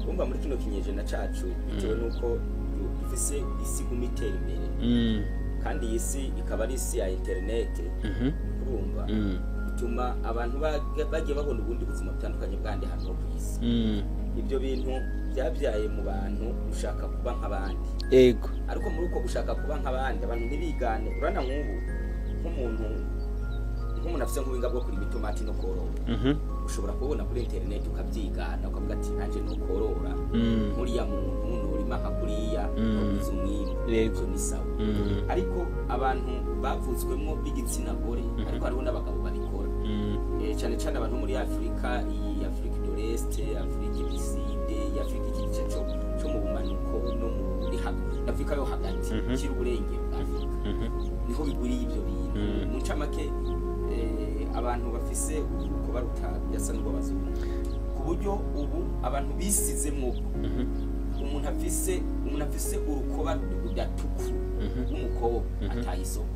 Urumva, muri kino kinyejana cacu, bitewe n'uko dufise isi iguma itera imbere, kandi iyi si ikaba ari isi ya interinete, urumva, bituma abantu bagiye babona ubundi buzima butandukanye bw'ahandi hantu ho ku isi. Ibyo bintu byabyaye mu bantu gushaka kuba nk'abandi. Ariko muri uko gushaka kuba nk'abandi, abantu ntibigane. Urabona nk'ubu nk'umuntu afite nk'ubuhinga bwo kurima itomati no korora, ushobora kubona kuri interineti ukabyigana, ukavuga ati: "Nanjye nukorora nk'uriya muntu, nurima nka kuriya, nogwiza umwimbu." Ibyo ni sawa. Ariko abantu bavutswemo b'igitsina gore, ariko hariho n'abagabo babikora, cyane cyane abantu muri Afurika, iyi Afrique de l'Est, Afrique du Sud, Afrika iki gice cyo mu bumanuko no muri Afrika yo hagati, kiri uburengero bwa Afrika, niho bigwiriye ibyo bintu. Mu ncamake, abantu bafise urukuko baruta yasa n'urw'abazungu, ku buryo ubu abantu bisizemwo umuntu afise urukoba rudatukura w'umukobwa ataye isoko.